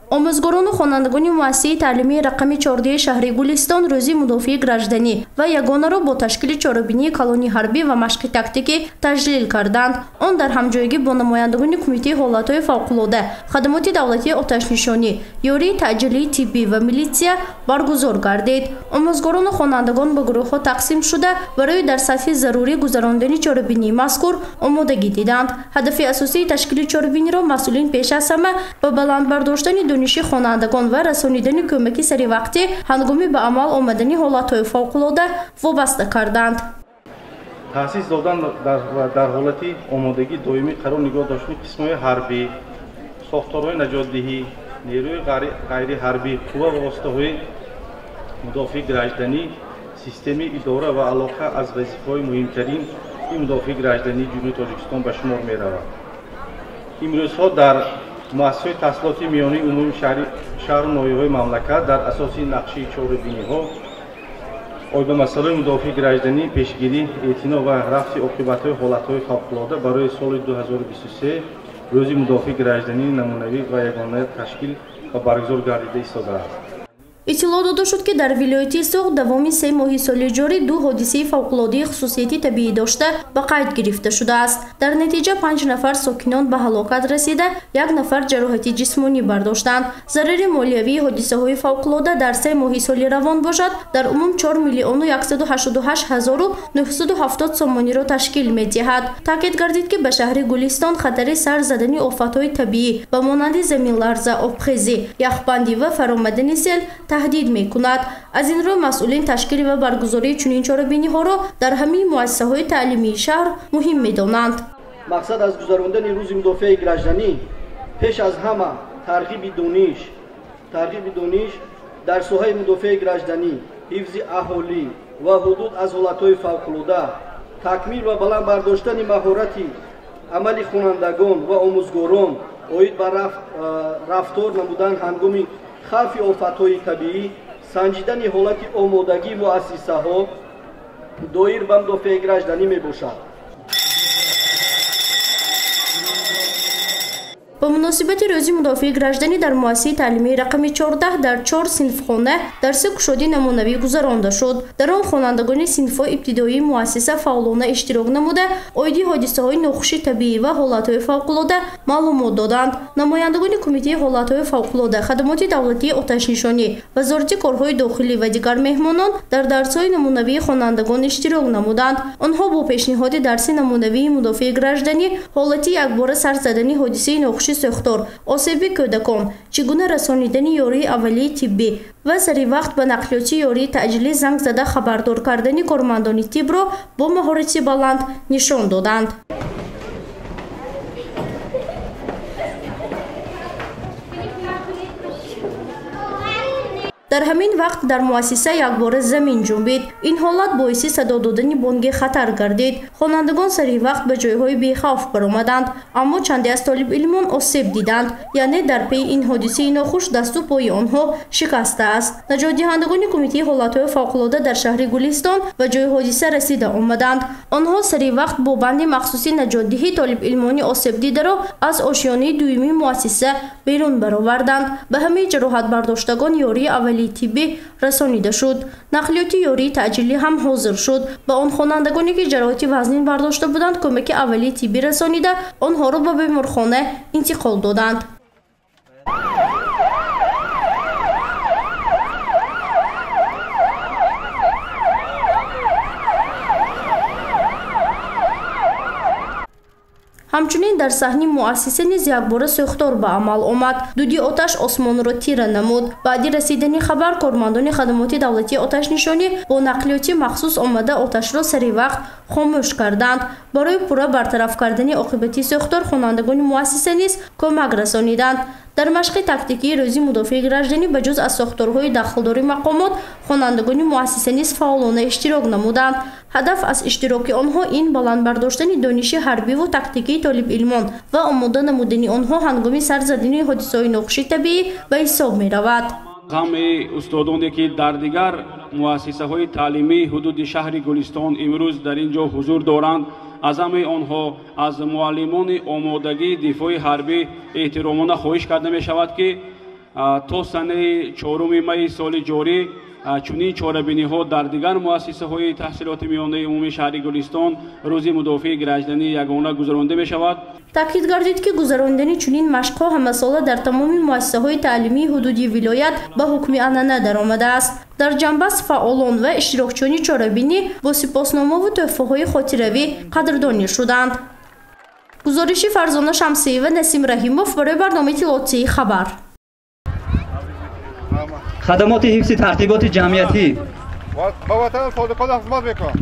Омӯзгорону хонандагони муассисаи таълимии рақами 14 шаҳри Гулистон рӯзи мудофиаи гражданӣ ва ягонаро бо ташкили чорабинии калони ҳарбӣ ва машқи тактикӣ таҷлил карданд. Он дар ҳамҷойгӣ бо намояндагони Кумитаи ҳолатҳои фавқулода, хадамоти давлатии оташнишонӣ, ёрии таъҷилии тиббӣ ва милитсия баргузор гардид. Омӯзгорону хонандагон ба гурӯҳҳо тақсим шуда, барои дар сатҳи зарурӣ гузарондани чорабинии мазкур омодагӣ диданд. Ҳадафи асосии ташкили чорабиниро масъулин пеш аз ҳама ба баланд бардоштани дониши хонандагон ва расонидани кӯмаки саривақтӣ ҳангоми ба амал омадани ҳолатҳои фавқулода вобаста карданд. Таъсис додан дар ҳолати омодагии доимӣ қарор нигоҳ доштани қисмҳои ҳарбӣ, сохторҳои наҷотдиҳӣ, нерӯи ғайриҳарбӣ, қувва ва воситаҳои мудофиаи гражданӣ, системаи идора ва алоқа аз вазифаҳои муҳимтарини мудофиаи граждании Ҷумҳурии Тоҷикистон ба шумор меравад. Имрӯзҳо дар муассисаҳои таҳсилоти миёнаи умумии шаҳру ноҳияҳои мамлакат дар асоси нақшаи чорабиниҳо оид ба масъалаҳои мудофиаи гражданӣ, пешгирӣ, эътино ва рафъи оқибатҳои ҳолатҳои фавқулода барои соли 2023 рӯзи мудофиаи гражданӣ намунавӣ ва ягона ташкил ва баргузор гардида истодааст. Иттилоъ дода шуд, ки дар вилояти Суғд давоми 3 моҳи соли ҷорӣ 2 ҳодисаи фавқулодаи хусусияти табиӣ дошта ба қайд гирифта шудааст. Дар натиҷа 5 нафар сокинон ба ҳалокат расида, 1 нафар ҷароҳати ҷисмонӣ бардоштанд. Зарари молиявии ҳодисаҳои фавқулода дар 3 моҳи соли равон бошад, дар умум 4 188 970 сомониро ташкил медиҳад. Таъкид гардид, ки ба шаҳри Гулистон хатари сар задани офатҳои табиӣ ба монанди заминларза, обхезӣ, яхбандӣ ва фаромадани сел таҳдид мекунад. Аз ин рӯ масъулин ташкил ва баргузории чунин чорабиниҳоро дар ҳамаи муассисаҳои таълимии шаҳр муҳим медонанд. Мақсад аз гузарондани рӯзи мудофиаи гражданӣ пеш аз ҳама тарғиби дониш дар соҳаи мудофиаи гражданӣ, ҳифзи аҳолӣ ва ҳудуд аз ҳолатҳои фавқулода, такмил ва баланд бардоштани маҳорати амали хонандагон ва омӯзгорон оид ба рафтор намудан ҳангоми хавфи офатҳои табиӣ, санҷидани ҳолати омодагии муассисаҳо доир ба мудофиаи гражданӣ мебошад. Ба муносибати рӯзи мудофиаи гражданӣ дар муассисаи таълимии рақами 14 дар 4 синфхона дарси кушоди намунавӣ гузаронда шуд. Дар он хонандагони синфҳои ибтидоии муассиса фаъолона иштирок намуда, оиди ҳодисаҳои нохуши табиӣ ва ҳолатҳои фавқулода маълумот доданд. Намояндагони Кумитаи ҳолатҳои фавқулода, хадамоти давлатии оташнишонӣ, Вазорати корҳои дохилӣ ва дигар меҳмонон дар дарсҳои намунавии хонандагон иштирок намуданд. Онҳо бо пешниҳоди дарси намунавии мудофиаи гражданӣ ҳолати якбора сар задани ҳодисаи нохуши сӯхтор, осеби кӯдакон, чӣ гуна расонидани ёрии аввалии тиббӣ ва саривақт ба нақлиёти ёрии таъҷилӣ занг зада хабардор кардани кормандони тиббро бо маҳорати баланд нишон доданд. Дар ҳамин вақт дар муассиса якбора замин ҷунбид. Ин ҳолат боиси садо додани бонги хатар гардид. Хонандагон сари вақт ба ҷойҳои бехавф баромаданд, аммо чанде аз толибилмон осеб диданд. Яъне дар пейи ин ҳодисаи нохуш дасту пои онҳо шикастааст. Наҷотдиҳандагони Кумитаи ҳолатҳои фавқулода дар шаҳри Гулистон ба ҷои ҳодиса расида омаданд. Онҳо сари вақт бо банди махсуси наҷотдиҳӣ толибилмони осебдидаро аз ошёнаи дуюми муассиса берун бароварданд. Ба ҳамаи ҷароҳатбардоштагон ёрии аввалии тиббӣ расонида шуд. Нақлиёти ёрии таъҷилӣ ҳам ҳозир шуд. Ба он хонандагоне ки ҷароҳати вазнин бардошта буданд, кӯмаки аввалии тиббӣ расонида, онҳоро ба беморхона интиқол доданд. Ҳамчунин дар саҳни муассиса низ якбора сӯхтор ба амал омад. Дуди оташ осмонро тира намуд. Баъди расидани хабар кормандони хадамоти давлатии оташнишонӣ бо нақлиёти махсус омада оташро сари вақт хомӯш карданд. Барои пурра бартараф кардани оқибати сӯхтор хонандагони муассиса низ кӯмак расониданд. Дар машқи тактикии рӯзи мудофиаи гражданӣ ба ҷуз аз сохторҳои дахлдори мақомот хонандагони муассиса низ фаъолона иштирок намуданд. Ҳадаф аз иштироки онҳо ин баланд бардоштани дониши ҳарбиву тактикии толибилмон ва омода намудани онҳо ҳангоми сар задани ҳодисаҳои нохуши табиӣ ба ҳисоб меравад. Ҳамаи устодоне ки дар дигар муассисаҳои таълимии ҳудуди шаҳри Гулистон имрӯз дар ин ҷо ҳузур доранд, аз ҳамаи онҳо аз муаллимони омодагии дифои ҳарбӣ эҳтиромона хоҳиш карда мешавад, ки То санаи 4 майи соли ҷорӣ чунин чорабиниҳо дар дигар муассисаҳои таҳсилоти миёнаи умумии шаҳри Гулистон рӯзи мудофиаи гражданӣ ягона гузаронда мешавад. Таъкид гардид, ки гузарондани чунин машқҳо ҳамасола дар тамоми муассисаҳои таълимии ҳудуди вилоят ба ҳукми анъана даромадааст. Дар ҷанбаст фаъолон ва иштирокчиёни чорабинӣ бо сипосномаву тӯҳфаҳои хотиравӣ қадрдонӣ шуданд. Гузориши Фарзона Шамсиева, Насим Раҳимов барои барномаи иттилоотии «Хабар». Хадамоти ҳифзи тартиботи ҷамъиятӣ. Ба ватан содиқона хизмат мекунам.